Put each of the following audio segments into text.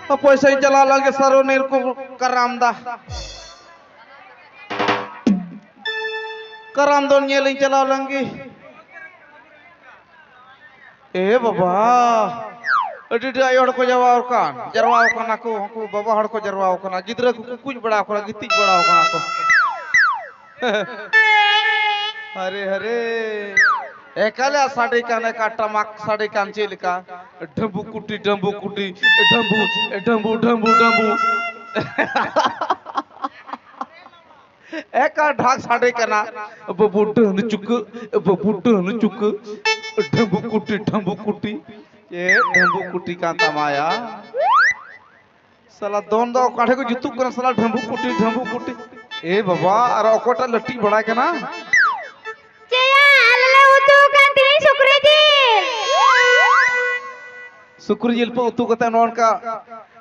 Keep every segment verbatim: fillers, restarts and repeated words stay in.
ᱚᱠᱚᱭ ᱥᱮᱫ ᱤᱧ ᱪᱟᱞᱟᱣ ᱞᱮᱱ ᱜᱮ, ᱥᱟᱨᱚ ᱱᱤᱨ ᱠᱚ ᱠᱟᱨᱟᱢ ᱫᱟ᱾ ᱠᱟᱨᱟᱢ ᱫᱚᱱ ᱧᱮᱞ ᱤᱧ ᱪᱟᱞᱟᱣ ᱞᱮᱱ ᱜᱮ᱾ ᱮ ᱵᱟᱵᱟ, ᱟᱹᱰᱤ ᱰᱷᱮᱨ ᱟᱭᱳ ᱦᱚᱲ ᱠᱚ ᱡᱟᱨᱣᱟ ᱟᱠᱟᱱ, ᱡᱟᱨᱣᱟ ᱟᱠᱟᱱᱟ ᱠᱚ, ᱩᱱᱠᱩ ᱵᱟᱵᱟ ᱦᱚᱲ ᱠᱚ ᱡᱟᱨᱣᱟ ᱟᱠᱟᱱᱟ, ᱜᱤᱫᱽᱨᱟᱹ ᱠᱚ ᱠᱩᱠᱩᱡ ᱵᱟᱲᱟ ᱟᱠᱟᱱᱟ, ᱜᱤᱛᱤᱡ ᱵᱟᱲᱟ ᱟᱠᱟᱱᱟ ᱠᱚ᱾ ᱦᱟᱨᱮ ᱦᱟᱨᱮ, ᱮᱠᱟᱞᱮ ᱥᱟᱰᱮ ᱠᱟᱱ, ᱮᱠᱟ ᱴᱟᱢᱟᱠ ᱥᱟᱰᱮ ᱠᱟᱱ ᱪᱮᱫ ᱞᱮᱠᱟ? ᱰᱷᱟᱹᱢᱵᱩ ᱠᱩᱴᱤ, ᱰᱷᱟᱹᱢᱵᱩ ᱠᱩᱴᱤ, ᱰᱷᱟᱹᱢᱵᱩ, ᱰᱷᱟᱹᱢᱵᱩ, ᱰᱷᱟᱹᱢᱵᱩ, ᱰᱷᱟᱹᱢᱵᱩ᱾ ᱮᱠᱟ ᱰᱷᱟᱠ ᱥᱟᱰᱮ ᱠᱟᱱᱟ, ᱵᱟᱹᱵᱩ ᱰᱟᱹᱱ ᱪᱩᱠᱟᱹ, ᱵᱟᱹᱵᱩ ᱰᱟᱹᱱ ᱪᱩᱠᱟᱹ, ᱰᱷᱟᱹᱢᱵᱩ ᱠᱩᱴᱤ, ᱰᱷᱟᱹᱢᱵᱩ ᱠᱩᱴᱤ᱾ ᱪᱮᱫ ᱰᱷᱟᱹᱢᱵᱩ ᱠᱩᱴᱤ ᱠᱟᱱ ᱛᱟᱢᱟᱭᱟ? ᱥᱟᱞᱟ ᱫᱚᱱ ᱫᱚ ᱚᱠᱟ ᱴᱷᱮᱡ ᱠᱚ ᱡᱩᱛᱩᱜ ᱠᱟᱱᱟ, ᱥᱟᱞᱟ ᱰᱷᱟᱹᱢᱵᱩ ᱠᱩᱴᱤ, ᱰᱷᱟᱹᱢᱵᱩ ᱠᱩᱴᱤ᱾ ᱮ ᱵᱟᱵᱟ, ᱟᱨ ᱚᱠᱚᱭᱴᱟᱜ ᱞᱟᱹᱴᱤᱡ ᱵᱟᱲᱟᱭ ᱠᱟᱱᱟ? ᱪᱮᱭᱟ, ᱟᱞᱮ ᱞᱮ ᱩᱛᱩ ᱟᱠᱟᱫ ᱛᱮᱦᱮᱧ ᱥᱩᱠᱨᱤ ᱡᱤᱞ᱾ ᱥᱩᱠᱨᱤ ᱡᱤᱞ ᱯᱮ ᱩᱛᱩ ᱠᱟᱛᱮ ᱱᱚᱜᱼᱚ ᱱᱚᱝᱠᱟ,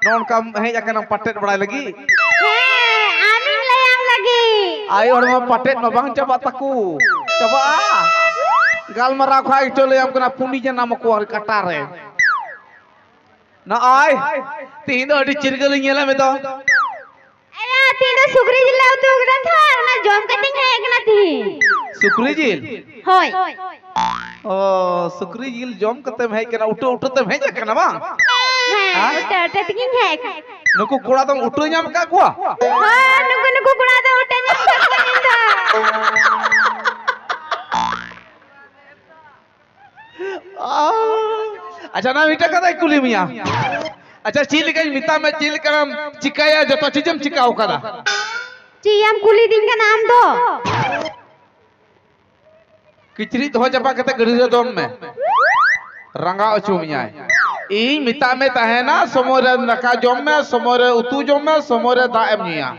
ᱱᱚᱜᱼᱚ ᱱᱚᱝᱠᱟᱢ ᱦᱮᱡ ᱟᱠᱟᱱᱟᱢ ᱯᱟᱴᱮᱫ ᱵᱟᱲᱟᱭ ᱞᱟᱹᱜᱤᱫ? ᱦᱮᱸ, ᱟᱢᱤᱧ ᱞᱟᱹᱭᱟᱢ ᱞᱟᱹᱜᱤᱫ᱾ ᱟᱭᱳ ᱦᱚᱲ ᱢᱟ ᱯᱟᱴᱮᱫ ᱢᱟ ᱵᱟᱝ ᱪᱟᱵᱟᱜ ᱛᱟᱠᱚ᱾ ᱪᱟᱵᱟᱜᱼᱟ? ᱜᱟᱞᱢᱟᱨᱟᱣ ᱠᱷᱟᱡ ᱜᱮᱪᱚ ᱞᱟᱹᱭᱟᱢ ᱠᱟᱱᱟ, ᱯᱩᱱᱤ ᱡᱟᱱᱟᱢ ᱟᱠᱚᱣᱟ ᱠᱟᱴᱟ ᱨᱮ᱾ ᱱᱚᱜᱼᱚᱭ, ᱛᱤᱦᱤᱧ ᱫᱚ ᱟᱹᱰᱤ ᱪᱤᱨᱜᱟᱹᱞ ᱤᱧ ᱧᱮᱞᱮᱫ ᱢᱮ ᱫᱚ᱾ ᱮᱭᱟ, ᱛᱤᱦᱤᱧ ᱫᱚ ᱥᱩᱠᱨᱤ ᱡᱤᱞ ᱞᱮ ᱩᱛᱩ ᱠᱟᱫᱟ ᱛᱚ, ᱚᱱᱟ ᱡᱚᱢ ᱠᱟᱛᱮᱧ ᱦᱮᱡ ᱟᱠᱟᱱᱟ ᱛᱤᱦᱤᱧ᱾ ᱥᱩᱠᱨᱤ ᱡᱤᱞ? ᱦᱳᱭ᱾ ᱚ, ᱥᱩᱠᱨᱤ ᱡᱤᱞ ᱡᱚᱢ ᱠᱟᱛᱮᱢ ᱦᱮᱡ ᱠᱟᱱᱟ, ᱩᱴᱟᱹ ᱩᱴᱟᱹ ᱛᱮᱢ ᱦᱮᱡ ᱟᱠᱟᱱᱟ ᱵᱟᱝ? ᱦᱮᱸ, ᱦᱮᱸ? ᱩᱴᱟᱹ ᱩᱴᱟᱹ ᱛᱮᱜᱤᱧ ᱦᱮᱡ ᱟᱠᱟᱱᱟ᱾ ᱱᱩᱠᱩ ᱠᱚᱲᱟ ᱫᱚᱢ ᱩᱴᱟᱹ ᱧᱟᱢ ᱟᱠᱟᱫ ᱠᱚᱣᱟ? ᱦᱳᱭ, ᱱᱩᱠᱩ, ᱱᱩᱠᱩ ᱠᱚᱲᱟ ᱫᱚ ᱩᱴᱟᱹ ᱧᱟᱢ ᱟᱠᱟᱫ ᱠᱚᱣᱟ ᱤᱧ ᱫᱚ᱾ ᱟᱪᱪᱷᱟ, ᱱᱟ ᱢᱤᱫᱴᱟᱝ ᱠᱟᱛᱷᱟᱧ ᱠᱩᱞᱤ ᱢᱮᱭᱟ᱾ ᱟᱪᱪᱷᱟ, ᱪᱮᱫ ᱞᱮᱠᱟᱧ ᱢᱮᱛᱟᱢᱟ, ᱪᱮᱫ ᱞᱮᱠᱟᱢ ᱪᱤᱠᱟᱹᱭᱟ, ᱡᱚᱛᱚ ᱪᱮᱫ ᱮᱢ ᱪᱤᱠᱟᱹ ᱟᱠᱟᱫᱟ? ᱪᱮᱫ ᱮᱢ ᱠᱩᱞᱤ ᱫᱤᱧ ᱠᱟᱱᱟ ᱟᱢ ᱫᱚ? ᱠᱤᱪᱨᱤᱡ ᱫᱚᱦᱚ ᱪᱟᱵᱟ ᱠᱟᱛᱮ ᱜᱟᱹᱰᱤ ᱨᱮ ᱫᱚᱱ ᱢᱮ, ᱨᱟᱸᱜᱟᱣ ᱦᱚᱪᱚ ᱢᱮᱭᱟᱭ᱾ ᱤᱧ ᱢᱮᱛᱟᱜ ᱢᱮ ᱛᱟᱦᱮᱱᱟ, ᱥᱚᱢᱚᱭ ᱨᱮ ᱫᱟᱠᱟ ᱡᱚᱢ ᱢᱮ, ᱥᱚᱢᱚᱭ ᱨᱮ ᱩᱛᱩ ᱡᱚᱢ ᱢᱮ, ᱥᱚᱢᱚᱭ ᱨᱮ ᱫᱟᱜ ᱮᱢ ᱧᱩᱭᱟ᱾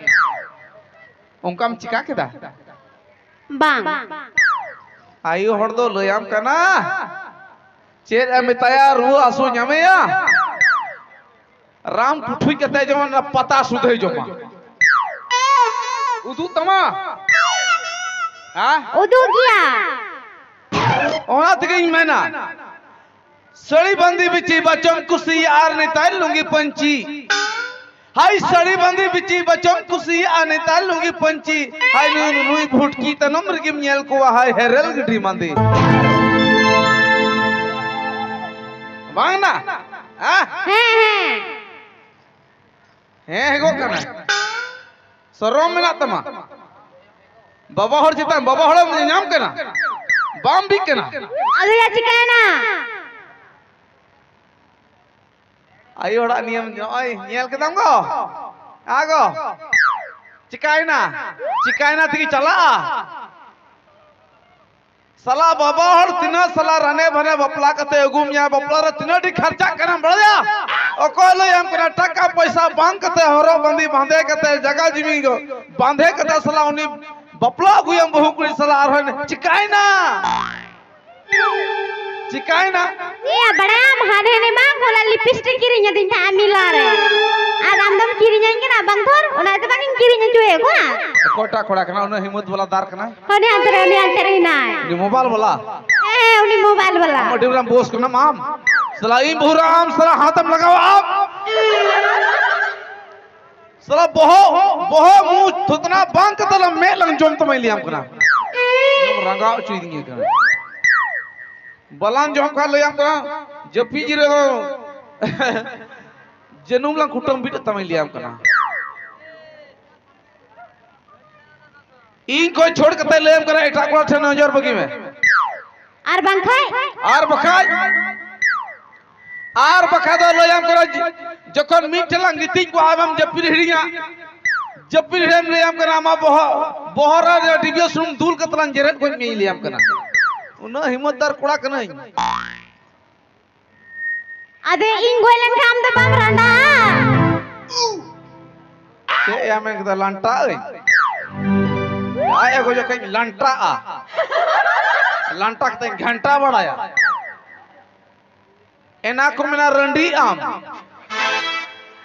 ᱚᱱᱠᱟᱢ ᱪᱤᱠᱟ ᱠᱮᱫᱟ? ᱵᱟᱝ᱾ ᱟᱭᱳ ᱦᱚᱲ ᱫᱚ ᱞᱟᱹᱭᱟᱢ ᱠᱟᱱᱟ, ᱪᱮᱫ ᱮ ᱢᱮᱛᱟᱭᱟ, ᱨᱩᱣᱟᱹ ᱦᱟᱹᱥᱩ ᱧᱟᱢᱮᱭᱟ, ᱨᱟᱱ ᱯᱩᱴᱷᱩᱡ ᱠᱟᱛᱮ ᱡᱮᱢᱚᱱ ᱚᱱᱟ ᱯᱟᱛᱟ ᱥᱩᱫᱷᱟᱹᱭ ᱡᱚᱢᱟ᱾ ᱩᱫᱩᱜ ᱛᱟᱢᱟ? ᱦᱮᱸ? ᱩᱫᱩᱜ ᱜᱮᱭᱟ᱾ ᱚᱱᱟ ᱛᱮᱜᱮᱧ ᱢᱮᱱᱟ, ᱥᱟᱹᱲᱤ ᱵᱟᱸᱫᱮ ᱵᱤᱪᱤ ᱵᱟᱪᱚᱢ ᱠᱩᱥᱤᱭᱟᱜᱼᱟ ᱟᱨ ᱱᱮᱛᱟᱨ ᱞᱩᱸᱜᱤ ᱯᱟᱹᱧᱪᱤ᱾ ᱦᱟᱭ ᱥᱟᱹᱲᱤ ᱵᱟᱸᱫᱮ ᱵᱤᱪᱤ ᱵᱟᱪᱚᱢ ᱠᱩᱥᱤᱭᱟᱜᱼᱟ ᱱᱮᱛᱟᱨ ᱞᱩᱸᱜᱤ ᱯᱟᱹᱧᱪᱤ᱾ ᱦᱟᱭ ᱱᱩᱭ, ᱱᱩᱭ ᱵᱷᱩᱴᱠᱤ ᱛᱟᱭᱱᱚᱢ ᱨᱮᱜᱮᱢ ᱧᱮᱞ ᱠᱚᱣᱟ ᱦᱟᱭ ᱦᱮᱨᱮᱞ ᱜᱤᱰᱤ ᱵᱟᱸᱫᱮ᱾ ᱵᱟᱝ ᱱᱟ? ᱦᱮᱸ? ᱦᱮᱸ, ᱦᱮᱸ᱾ ᱦᱮᱸ, ᱦᱮᱸᱜᱚᱜ ᱠᱟᱱᱟ᱾ ᱥᱚᱨᱚᱢ ᱢᱮᱱᱟᱜ ᱛᱟᱢᱟ᱾ ᱵᱟᱵᱟ ᱦᱚᱲ ᱪᱮᱛᱟᱱ, ᱵᱟᱵᱟ ᱦᱚᱲᱮᱢ ᱧᱟᱢ ᱠᱟᱱᱟ᱾ ᱵᱟᱢ ᱵᱤᱜ ᱠᱟᱱᱟ᱾ ᱟᱫᱚ ᱭᱟ ᱪᱤᱠᱟᱭᱮᱱᱟ? ᱟᱭᱳ ᱦᱚᱲᱟᱜ ᱱᱤᱭᱚᱢ ᱱᱚᱜᱼᱚᱭ ᱧᱮᱞ ᱠᱮᱫᱟᱢ ᱜᱚ? ᱟᱜᱚ᱾ ᱪᱤᱠᱟᱭᱮᱱᱟ? ᱪᱤᱠᱟᱭᱮᱱᱟ ᱛᱮᱜᱮ ᱪᱟᱞᱟᱜᱼᱟ? ᱥᱟᱞᱟ ᱵᱟᱵᱟ ᱦᱚᱲ ᱛᱤᱱᱟᱹᱜ ᱥᱟᱞᱟ ᱨᱟᱱᱮ ᱵᱷᱟᱱᱮ ᱵᱟᱯᱞᱟ ᱠᱟᱛᱮ ᱟᱹᱜᱩ ᱢᱮᱭᱟ, ᱵᱟᱯᱞᱟ ᱨᱮ ᱛᱤᱱᱟᱹᱜ ᱰᱷᱮᱨ ᱠᱷᱟᱨᱪᱟᱜ ᱠᱟᱱᱟ ᱵᱟᱲᱟᱭᱟ? ᱚᱠᱚᱭ ᱞᱟᱹᱭᱟᱢ ᱠᱟᱱᱟ? ᱴᱟᱠᱟ ᱯᱚᱭᱥᱟ ᱵᱟᱝ ᱠᱟᱛᱮ, ᱦᱚᱨᱚᱜ ᱵᱟᱸᱫᱮ ᱵᱟᱸᱫᱮ ᱠᱟᱛᱮ, ᱡᱟᱜᱟ ᱡᱤᱢᱤ ᱵᱟᱸᱫᱮ ᱠᱟᱛᱮ ᱥᱟᱞᱟ ᱩᱱᱤ ᱵᱟᱯᱞᱟ ᱟᱹᱜᱩᱭᱟᱢ ᱵᱟᱹᱦᱩ ᱠᱩᱲᱤ ᱥᱟᱞᱟ ᱟᱨᱦᱚᱸ ᱪᱤᱠᱟᱭᱱᱟ? ᱪᱤᱠᱟᱭᱱᱟ? ᱮᱭᱟ ᱵᱟᱲᱟᱭᱟᱢ, ᱦᱟᱱᱮ ᱦᱟᱱᱮ ᱢᱟ ᱦᱚᱞᱟ ᱞᱤᱯᱤᱥᱴᱤᱠ ᱠᱤᱨᱤᱧ ᱟᱹᱫᱤᱧ ᱛᱟᱦᱮᱸᱫ ᱢᱤᱞᱟ ᱨᱮ᱾ ᱟᱨ ᱟᱢ ᱫᱚᱢ ᱠᱤᱨᱤᱧᱟᱹᱧ ᱠᱟᱱᱟ ᱵᱟᱝ ᱛᱷᱚᱨ? ᱚᱱᱟ ᱛᱮ ᱵᱟᱝ ᱤᱧ ᱠᱤᱨᱤᱧ ᱦᱚᱪᱚᱭᱮᱫ ᱠᱚᱣᱟ᱾ ᱚᱠᱚᱭᱴᱟᱜ ᱠᱚᱲᱟ ᱠᱟᱱᱟ ᱩᱱᱟᱹᱜ ᱦᱤᱢᱢᱚᱛ ᱵᱟᱞᱟ ᱫᱟᱨ ᱠᱟᱱᱟᱭ? ᱦᱟᱱᱮ ᱦᱟᱱᱛᱮ ᱨᱮ, ᱩᱱᱤ ᱦᱟᱱᱛᱮ ᱨᱮ ᱦᱮᱱᱟᱭ᱾ ᱩᱱᱤ ᱢᱳᱵᱟᱭᱤᱞ ᱵᱟᱞᱟ? ᱦᱮᱸ, ᱩᱱᱤ ᱢᱳᱵᱟᱭᱤᱞ ᱵᱟᱞᱟ᱾ ᱟᱢ ᱟᱹᱰᱤ ᱢᱟᱨᱟᱝ ᱵᱚᱥ ᱠᱟᱱᱟᱢ ᱟᱢ᱾ ᱥᱟᱞᱟ ᱤᱧ ᱵᱚᱦᱩ ᱨᱮ ᱟᱢ ᱥᱟᱞᱟ ᱦᱟᱛᱮᱢ ᱞᱟᱜᱟᱣᱟ ᱟᱢ᱾ ᱥᱟᱞᱟ ᱵᱚᱦᱚᱜ, ᱵᱚᱦᱚᱜ ᱢᱩ ᱛᱷᱩᱛᱱᱟ ᱵᱟᱝ ᱠᱟᱛᱮ ᱞᱟᱝ ᱢᱮᱫ ᱞᱟᱝ ᱡᱚᱢ ᱛᱟᱢᱟ ᱞᱟᱹᱭᱟᱢ ᱠᱟᱱᱟ᱾ ᱨᱟᱸᱜᱟᱣ ᱦᱚᱪᱚᱭᱤᱫᱤᱧ ᱠᱟᱱᱟ᱾ ᱵᱟᱞᱟᱝ ᱡᱚᱢ ᱠᱷᱟᱱ ᱞᱟᱹᱭᱟᱢ ᱠᱟᱱᱟ, ᱡᱟᱹᱯᱤᱫ ᱨᱮᱦᱚᱸ ᱡᱟᱹᱱᱩᱢ ᱞᱟᱝ ᱠᱩᱴᱟᱹᱢ ᱵᱤᱫ ᱛᱟᱢᱟᱧ ᱞᱟᱹᱭᱟᱢ ᱠᱟᱱᱟ᱾ ᱤᱧ ᱠᱷᱚᱡ ᱪᱷᱚᱲ ᱠᱟᱛᱮ ᱞᱟᱹᱭᱟᱢ ᱠᱟᱱᱟ, ᱮᱴᱟᱜ ᱠᱚᱲᱟ ᱴᱷᱮᱱ ᱱᱚᱡᱚᱨ ᱵᱟᱹᱜᱤ ᱢᱮ᱾ ᱟᱨ ᱵᱟᱝᱠᱷᱟᱡ? ᱟᱨ ᱵᱟᱠᱷᱟᱡ? ᱟᱨ ᱵᱟᱠᱷᱟᱡ ᱫᱚ ᱞᱟᱹᱭᱟᱢ ᱠᱟᱱᱟ, ᱡᱚᱠᱷᱚᱱ ᱢᱤᱫ ᱴᱷᱮᱱ ᱞᱟᱝ ᱜᱤᱛᱤᱡ ᱠᱚᱜᱼᱟ, ᱟᱢᱮᱢ ᱡᱟᱹᱯᱤᱫ ᱦᱤᱲᱤᱧᱟ᱾ ᱡᱟᱹᱯᱤᱫ ᱦᱤᱲᱤᱧ ᱞᱟᱹᱭᱟᱢ ᱠᱟᱱᱟ, ᱟᱢᱟᱜ ᱵᱚᱦᱚᱜ, ᱵᱚᱦᱚᱜ ᱨᱮ ᱰᱤᱵᱟᱹ ᱥᱩᱱᱩᱢ ᱫᱩᱞ ᱠᱟᱛᱮ ᱞᱟᱝ ᱡᱮᱨᱮᱫ ᱜᱚᱡ ᱢᱮᱭᱟ ᱞᱟᱹᱭᱟᱢ ᱠᱟᱱᱟ᱾ ᱩᱱᱟᱹᱜ ᱦᱤᱢᱢᱚᱛᱫᱟᱨ ᱠᱚᱲᱟ ᱠᱟᱹᱱᱟᱹᱧ᱾ ᱟᱫᱚ ᱤᱧ ᱜᱚᱡ ᱞᱮᱱᱠᱷᱟᱱ ᱟᱢ ᱫᱚ ᱵᱟᱢ ᱨᱟᱸᱰᱟᱜᱼᱟ? ᱪᱮᱫ ᱭᱟ ᱢᱮᱱ ᱠᱮᱫᱟ, ᱞᱟᱱᱴᱟ ᱟᱹᱧ? ᱟᱡ ᱮ ᱜᱚᱡᱚᱜ ᱠᱷᱟᱡ ᱞᱟᱱᱴᱟᱜᱼᱟ, ᱞᱟᱱᱴᱟ ᱠᱟᱛᱮᱧ ᱜᱷᱟᱱᱴᱟ ᱵᱟᱲᱟᱭᱟ᱾ ᱮᱱᱟ ᱠᱚ ᱢᱮᱱᱟ ᱨᱟᱺᱰᱤ ᱟᱢ᱾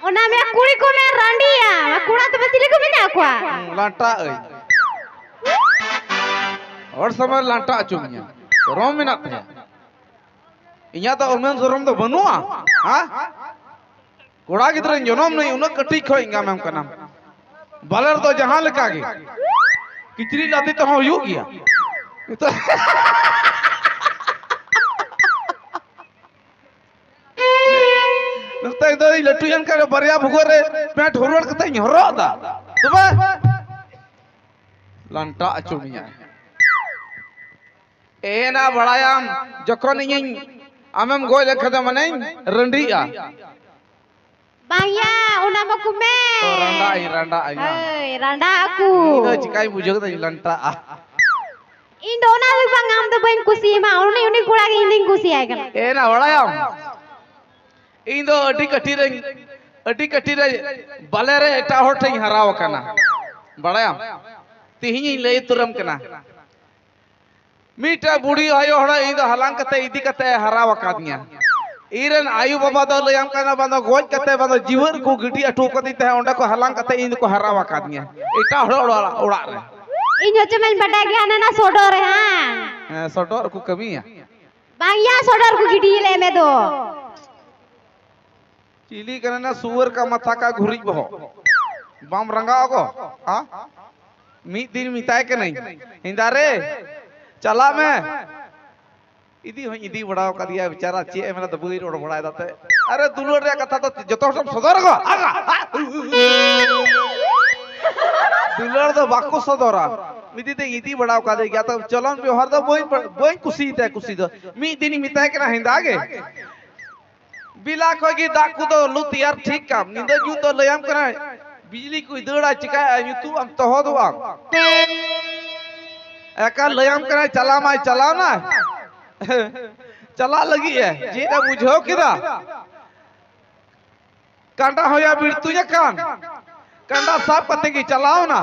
ᱚᱱᱟ ᱢᱮ ᱠᱩᱲᱤ ᱠᱚ ᱢᱮ ᱨᱟᱺᱰᱤ ᱟᱢ, ᱟᱨ ᱠᱚᱲᱟ ᱛᱚᱵᱮ ᱪᱤᱞᱤ ᱠᱚ ᱢᱮᱱᱟᱜ ᱠᱚᱣᱟ? ᱦᱩᱸ, ᱞᱟᱱᱴᱟ ᱟᱹᱧ᱾ ᱦᱚᱲ ᱥᱟᱢᱟᱝ ᱨᱮ ᱞᱟᱱᱴᱟ ᱦᱚᱪᱚ ᱢᱮᱭᱟ, ᱥᱚᱨᱚᱢ ᱢᱮᱱᱟᱜ ᱛᱟᱭᱟ᱾ ᱤᱧᱟᱹᱜ ᱫᱚ ᱩᱢᱮᱨ ᱥᱚᱨᱚᱢ ᱫᱚ ᱵᱟᱹᱱᱩᱜᱼᱟ᱾ ᱦᱮᱸ? ᱠᱚᱲᱟ ᱜᱤᱫᱽᱨᱟᱹᱧ ᱡᱚᱱᱚᱢ ᱱᱟᱹᱧ, ᱩᱱᱟᱹᱜ ᱠᱟᱹᱴᱤᱡ ᱠᱷᱚᱡ ᱮᱸᱜᱟᱢᱮᱢ ᱠᱟᱱᱟᱢ᱾ ᱵᱟᱞᱮ ᱨᱮᱫᱚ ᱡᱟᱦᱟᱸ ᱞᱮᱠᱟ ᱜᱮ, ᱠᱤᱪᱨᱤᱡ ᱞᱟᱫᱮ ᱛᱮᱦᱚᱸ ᱦᱩᱭᱩᱜ ᱜᱮᱭᱟ᱾ ᱱᱤᱛᱚᱜ ᱱᱤᱛᱚᱜ ᱫᱚᱧ ᱞᱟᱹᱴᱩᱭᱮᱱ ᱠᱷᱟᱱ ᱵᱟᱨᱭᱟ ᱵᱷᱩᱜᱟᱹᱜ ᱨᱮ ᱯᱮᱱᱴ ᱦᱩᱨᱣᱟᱹᱲ ᱠᱟᱛᱮᱧ ᱦᱚᱨᱚᱜ ᱮᱫᱟ᱾ ᱛᱚᱵᱮ ᱞᱟᱱᱴᱟ ᱟᱹᱪᱩᱨᱤᱧᱟᱭ᱾ ᱮᱱᱟ ᱵᱟᱲᱟᱭᱟᱢ, ᱡᱚᱠᱷᱚᱱ ᱤᱧᱤᱧ ᱟᱢᱮᱢ ᱜᱚᱡ ᱞᱮᱱᱠᱷᱟᱱ ᱫᱚ ᱢᱟᱱᱮᱧ ᱨᱟᱺᱰᱤᱜᱼᱟ᱾ ᱵᱟᱝᱭᱟ, ᱚᱱᱟ ᱢᱟᱠᱚ ᱢᱮ᱾ ᱚ, ᱨᱟᱸᱰᱟᱜ ᱟᱹᱧ, ᱨᱟᱸᱰᱟᱜ ᱟᱹᱧ, ᱦᱟᱝ? ᱦᱳᱭ, ᱨᱟᱸᱰᱟᱜ ᱟᱠᱚ᱾ ᱤᱧ ᱫᱚ ᱪᱤᱠᱟᱹᱧ ᱵᱩᱡᱷᱟᱹᱣ ᱠᱮᱫᱟᱧ ᱞᱟᱱᱴᱟᱜᱼᱟ᱾ ᱤᱧ ᱫᱚ ᱚᱱᱟ ᱫᱚ ᱵᱟᱝ, ᱟᱢ ᱫᱚ ᱵᱟᱹᱧ ᱠᱩᱥᱤᱭᱟᱢᱟ, ᱩᱱᱤ, ᱩᱱᱤ ᱠᱚᱲᱟ ᱜᱮ ᱤᱧ ᱫᱚᱧ ᱠᱩᱥᱤᱭᱟᱭ ᱠᱟᱱᱟ᱾ ᱮ ᱱᱟ ᱵᱟᱲᱟᱭᱟᱢ, ᱤᱧ ᱫᱚ ᱟᱹᱰᱤ ᱠᱟᱹᱴᱤᱡ ᱨᱮᱧ, ᱟᱹᱰᱤ ᱠᱟᱹᱴᱤᱡ ᱨᱮ ᱵᱟᱞᱮ ᱨᱮ ᱮᱴᱟᱜ ᱦᱚᱲ ᱴᱷᱮᱱ ᱤᱧ ᱦᱟᱨᱟᱣ ᱟᱠᱟᱱᱟ᱾ ᱵᱟᱲᱟᱭᱟᱢ, ᱛᱤᱦᱤᱧ ᱤᱧ ᱞᱟᱹᱭ ᱩᱛᱟᱹᱨᱟᱢ ᱠᱟᱱᱟ᱾ ᱢᱤᱫᱴᱮᱡ ᱵᱩᱲᱦᱤ ᱟᱭᱳ ᱦᱚᱲ ᱤᱧ ᱫᱚ ᱦᱟᱞᱟᱝ ᱠᱟᱛᱮ ᱤᱫᱤ ᱠᱟᱛᱮ ᱦᱟᱨᱟ ᱟᱠᱟᱫᱤᱧᱟ᱾ ᱤᱧ ᱨᱮᱱ ᱟᱭᱳ ᱵᱟᱵᱟ ᱫᱚ ᱞᱟᱹᱭᱟᱢ ᱠᱟᱱᱟ, ᱵᱟᱝ ᱫᱚ ᱜᱚᱡ ᱠᱟᱛᱮ, ᱵᱟᱝ ᱫᱚ ᱡᱤᱣᱮᱫ ᱠᱚ ᱜᱤᱰᱤ ᱦᱚᱴᱚ ᱠᱟᱹᱫᱤᱧ ᱛᱟᱦᱮᱸ, ᱚᱸᱰᱮ ᱠᱚ ᱦᱟᱞᱟᱝ ᱠᱟᱛᱮ ᱤᱧ ᱫᱚᱠᱚ ᱦᱟᱨᱟ ᱟᱠᱟᱫᱤᱧᱟ ᱮᱴᱟᱜ ᱦᱚᱲ ᱚᱲᱟᱜ, ᱚᱲᱟᱜ ᱨᱮ᱾ ᱤᱧ ᱦᱚᱸ ᱪᱮᱫ ᱢᱟᱧ ᱵᱟᱰᱟᱭ ᱜᱮᱭᱟ, ᱦᱟᱱᱟ ᱱᱟ ᱥᱚᱰᱚᱜ ᱨᱮ, ᱦᱟᱸ᱾ ᱦᱮᱸ, ᱥᱚᱰᱚᱜ ᱨᱮᱠᱚ ᱠᱟᱹᱢᱤᱭᱟ᱾ ᱵᱟᱝ ᱭᱟ, ᱥᱚᱰᱚᱜ ᱨᱮᱠᱚ ᱜᱤᱰᱤ ᱞᱮ ᱢᱮ ᱫᱚ᱾ ᱪᱤᱞᱤ ᱠᱟᱱᱟ ᱱᱟ ᱥᱩᱣᱟᱹᱨ ᱠᱟ ᱢᱟᱛᱷᱟ ᱠᱟ ᱜᱷᱩᱨᱤᱡ ᱵᱚᱦᱚᱜ? ᱵᱟᱢ ᱨᱟᱸᱜᱟᱣ ᱟᱠᱚ? ᱦᱟ? ᱢᱤᱫ ᱫᱤᱱ ᱢᱮᱛᱟᱭ ᱠᱟᱹᱱᱟᱹᱧ, "ᱦᱮᱸᱫᱟ ᱨᱮ, ᱪᱟᱞᱟᱜ ᱢᱮ᱾" ᱤᱫᱤ ᱦᱚᱸᱧ ᱤᱫᱤ ᱵᱟᱲᱟ ᱟᱠᱟᱫᱮᱭᱟ, ᱵᱮᱪᱟᱨᱟ ᱪᱮᱫ ᱮ ᱢᱮᱱᱟ, ᱫᱚ ᱵᱟᱹᱧ ᱨᱚᱲ ᱵᱟᱲᱟᱭᱮᱫᱟ ᱛᱮ᱾ ᱟᱨᱮ, ᱫᱩᱞᱟᱹᱲ ᱨᱮᱭᱟᱜ ᱠᱟᱛᱷᱟ ᱫᱚ ᱡᱚᱛᱚ ᱦᱚᱲ ᱴᱷᱮᱱ ᱥᱚᱫᱚᱨ ᱟᱠᱚ᱾ ᱫᱩᱞᱟᱹᱲ ᱫᱚ ᱵᱟᱠᱚ ᱥᱚᱫᱚᱨᱟ᱾ ᱢᱤᱫ ᱫᱤᱱ ᱛᱮᱧ ᱤᱫᱤ ᱵᱟᱲᱟ ᱟᱠᱟᱫᱮ ᱜᱮᱭᱟ, ᱛᱚ ᱪᱚᱞᱚᱱ ᱵᱮᱣᱦᱟᱨ ᱫᱚ ᱵᱟᱹᱧ, ᱵᱟᱹᱧ ᱠᱩᱥᱤᱭᱟᱛᱟᱭᱟ ᱠᱩᱥᱤ ᱫᱚ᱾ ᱢᱤᱫ ᱫᱤᱱᱤᱧ ᱢᱮᱛᱟᱭ ᱠᱟᱱᱟ, ᱦᱮᱸᱫᱟ ᱜᱮ, ᱵᱮᱞᱟ ᱠᱷᱚᱡ ᱜᱮ ᱫᱟᱜ ᱠᱚᱫᱚ ᱞᱩ ᱛᱮᱭᱟᱨ ᱴᱷᱤᱠ ᱠᱟᱢ᱾ ᱧᱤᱫᱟᱹ ᱧᱩᱛ ᱫᱚ ᱞᱟᱹᱭᱟᱢ ᱠᱟᱱᱟᱭ, ᱵᱤᱡᱽᱞᱤ ᱠᱚᱭ ᱫᱟᱹᱲᱟ, ᱪᱤᱠᱟᱭᱟ, ᱧᱩᱛᱩᱜ ᱟᱢ, ᱛᱚᱦᱚᱫᱚᱜ ᱟᱢ᱾ ᱮᱠᱟᱞ ᱞᱟᱹᱭᱟᱢ ᱠᱟᱱᱟᱭ, ᱪᱟᱞᱟᱣ ᱢᱟᱭ ᱪᱟᱞᱟᱣ ᱱᱟ᱾ ᱪᱟᱞᱟᱜ ᱞᱟᱹᱜᱤᱫ ᱮ, ᱪᱮᱫ ᱮ ᱵᱩᱡᱷᱟᱹᱣ ᱠᱮᱫᱟ? ᱠᱟᱸᱰᱟ ᱦᱚᱸᱭᱟ ᱵᱤᱲᱛᱩᱡ ᱟᱠᱟᱱ, ᱠᱟᱸᱰᱟ ᱥᱟᱵ ᱠᱟᱛᱮ ᱜᱮ ᱪᱟᱞᱟᱣ ᱱᱟ᱾